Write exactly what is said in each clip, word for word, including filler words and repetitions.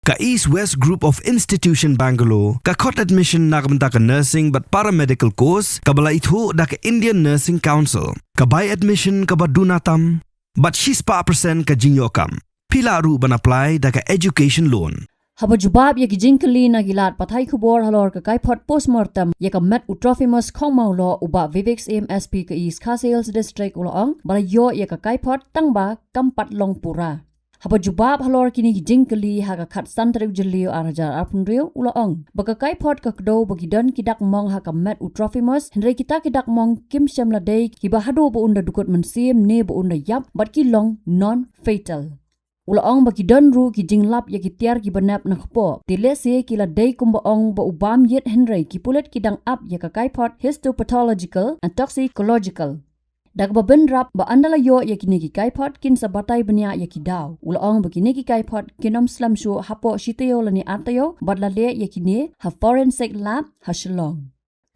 Ka East West Group of Institution Bangalore ka khot admission na ka bynta ka nursing bad paramedical course kaba la ithuh da ka Indian Nursing Council. Ka bai admission kaba duna tam bad shispah percent ka jingïoh kam. Phi lah ruh ban apply da ka education loan. Haba jubab ïa ki jingkylli na ki lad pathai khubor halor ka kaiphod postmortem ïa ka met u Trophimus Khongmawloh, u Bah Vivek Syiem, S P ka East Khasi Hills District, u la ong ba la ïoh ïa ka kaiphod tang ba kam pat long pura. Haba jubab halor kine ki jingkylli ha ka khatsan tarik u Jylliew ar hajar arphew hynriew, u la ong ba ka kaiphod ka kdew ba ki don ki dak mong ha ka met u Trophimus, hynrei kita ki dak mong kim shym la dei kiba haduh ba un da dukut mynsiem ne ba un da ïap, bad ki long non fatal. U la ong ba ki don ruh ki jinglap ïa ki tiar kiba nep na kpoh. Te lehse ki la dei kumba ong ba u bam ïit, hynrei ki pulit ki dang ap ïa ka kaiphod histopathological and toxicological. Da kaba bynrap ba ynda la ïoh ïa kine ki kaiphod kin sa batai bniah ïa ki daw. U la ong ba kine ki kaiphod kin ym slem shuh hapoh shi taïew lane ar taïew bad la leh ïa kine ha forensic lab ha Shillong.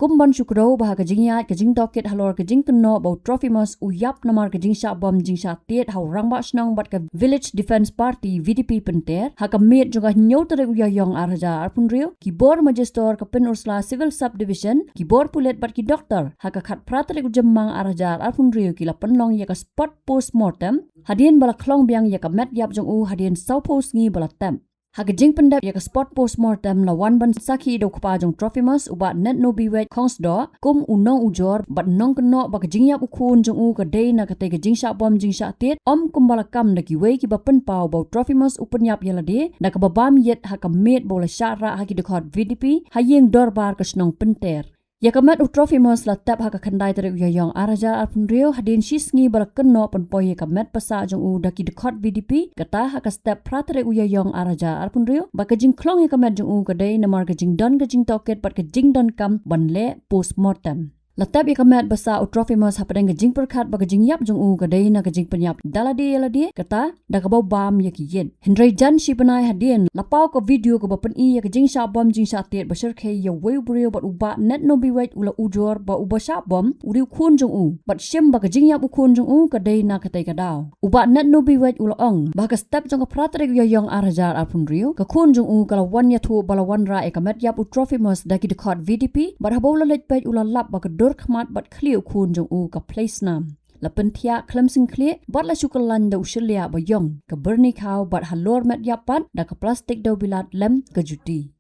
Kum ban shu kdew ba ha ka jingïaid ka jingtohkit halor ka jingkynnoh ba u Trophimus u ïap namar ka jingshah bom jingshah tied ha u rangbah shnong bad ka Village Defence Party, V D P, pynter, ha ka miet jong ka hynñiew tarik u Ïaïong ar hajar arphew hynriew, ki bor majistor ka Pynursla Civil Subdivision, ki bor pulit bad ki doktor, ha ka khatphra tarik u Jymmang ar hajar arphew hynriew ki la pynlong ïa ka spot postmortem, hadien ba la khlong biang ïa ka met ïap jong u hadien sawphew sngi ba la tep. Ha ka jingpyndep ïa ka spot postmortem la wan ban sakhi da u kpa jong Trophimus, u Bah Netnobiweit Khongsdoh, kum u nongujor bad nongkynnoh ba ka jingïap u khun jong u ka dei na katei ka jingshah bom jingshah tied, ym kumba la kam da kiwei kiba pynpaw ba u Trophimus u pynïap ïa lade da kaba bam ïit ha ka miet ba u la shah rah ha ki dkhot V D P ha ïing dorbar ka shnong pynter. Ïa ka met u Trophimus la tep ha ka khyndai tarik u Ïaïong ar hajar arphew hynriew, hadien shi sngi ba la kynnoh pynpoi ïa ka met pasah jong u da ki dkhot V D P, kata ha ka step phra tarik u Ïaïong ar hajar arphew hynriew, ba ka jingkhlong ïa ka met jong u ka dei namar ka jingdon ka jingtohkit bad ka jingdonkam ban leh postmortem. La tep ïa ka met basah u Trophimus hapdeng ka jingpyrkhat ba ka jingïap jong u ka dei na ka jingpynïap da lade ïa lade, kata da kaba u bam ïa ki ïit. Hynrei jan shi bnai hadien, la paw ka video kaba pyni ïa ka jingshah bom jingshah tied ba shyrkhei ïa uwei u briew bad u Bah Netnobiweit u la ujor ba uba shah bom u dei u khun jong u, bad shim ba ka jingïap u khun jong u ka dei na katei ka daw. U Bah Netnobiweit u la ong ba ha ka step jong ka phra tarik u Ïaïong ar hajar arphew hynriew, ka khun jong u ka la wan ïathuh ba la wanrah ïa ka met ïap u Trophimus da ki dkhot V D P, bad haba u la leit peit u la lap ba ka dur khmat bad khlieh u khun jong u ka plie snam. La pynthiah khlem sngewkhlieh bad la shu kyllain da u shylliah ba ïong, ka byrni khaw bad halor met ïap pat da ka plastik dewbilat lem ka juti.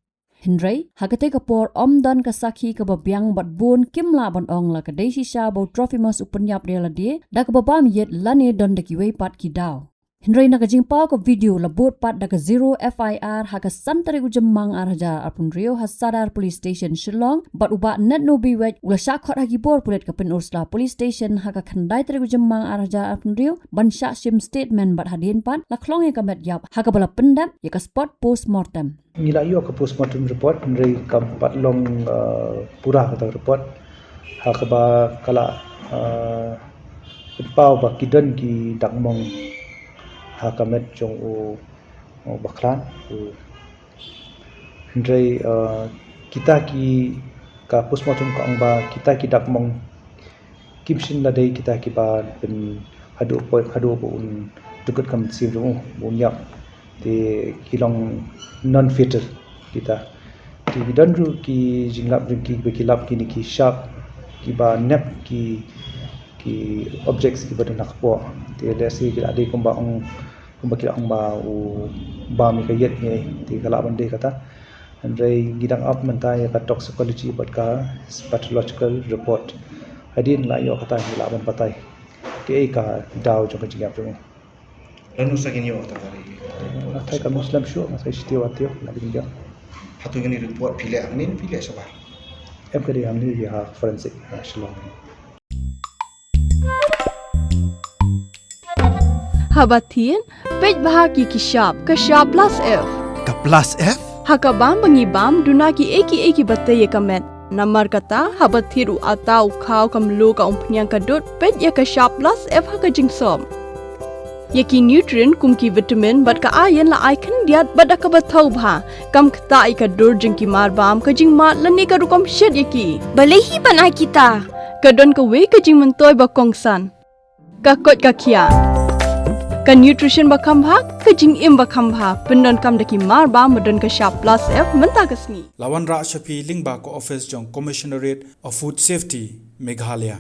Hynrei ha katei ka por ym don ka sakhi kaba biang bad bun kim lah ban ong la ka dei shisha ba u Trophimus u pynïap da lade da kaba bam ïit lane don da kiwei pat ki daw. Hynrei na ka jingpaw ka video la bud pat da ka zero F I R ha ka san tarik u Jymmang ar hajar arphew hynriew ha Sadar Police Station Shillong, bad u Bah Netnobiweit u la shah khot ha ki bor pulit ka Pynursla Police Station ha ka khyndai tarik u Jymmang ar hajar arphew hynriew ban shah shim statement, bad hadien pat la khlong ïa ka met ïap ha kaba la pyndep ïa ka spot postmortem. Ngi la ïoh ka postmortem report, hynrei kam pat long, uh, pura kata report. Ha kaba ka la, uh, pynpaw ba ki don ki dak mong ha ka met jong u, u bakhlad, u, hynrei, uh, kita ki, ka postmortem ka ong ba kita ki dak mong kim shym la dei kita kiba pyn haduh poi, haduh ba un dukut ka mynsiem jong u, ba un ïap. Te ki long non fatal kita. Te ki don ruh ki jinglap jong ki ba ki lap kine ki sharp, kiba nep ki, ki objects kiba don ha kpoh. Te lehse ki la dei kumba ong, kumba ki la ong ba u bam ïa ka ïit ne, te ka lah ban dei kata. Hynrei ngi dang ap mynta ïa ka toxicology bad ka pathological report. Hadien la ïoh kata ngi lah ban batai kaei ka daw jong ka jingïap jong u. Lano sa kin ïoh kata ka ri? Nga thai kam slem shuh, nga thai shi taïew ar taïew la kin ïoh. Hato kane report phi leh hangne ne phi leh shabar? Em, ka dei hangne ha forensic ha Shillong. Haba thied, peit bha ïa ki shap, ka shap plus F. Ka plus F? Ha ka bam ba ngi bam, duna kiei kiei kiba tei ïa ka met. Namar kata, haba thied u atta u khaw, ka mluh, ka umphniang, ka dud, peit ïa ka shap plus F ha ka jingsop. Ïa ki nutrient kum ki vitamin bad ka iron la ai khyndiat bad da kaba thaw bha. Kam ktah ïa ka dur jong ki marbam, ka jingmad lane ka rukom shet ïa ki. Balei hi ban ai kita? Ka don kawei ka jingmyntoi ba kongsan. Ka koit ka khiah. Ka nutrition ba kham bha, ka jingim ba kham bha, pyndonkam da ki mar ba, ba don ka shap plus F mynta ka sngi. La wanrah sha phi lyngba ka office jong Commissionerate of Food Safety, Meghalaya.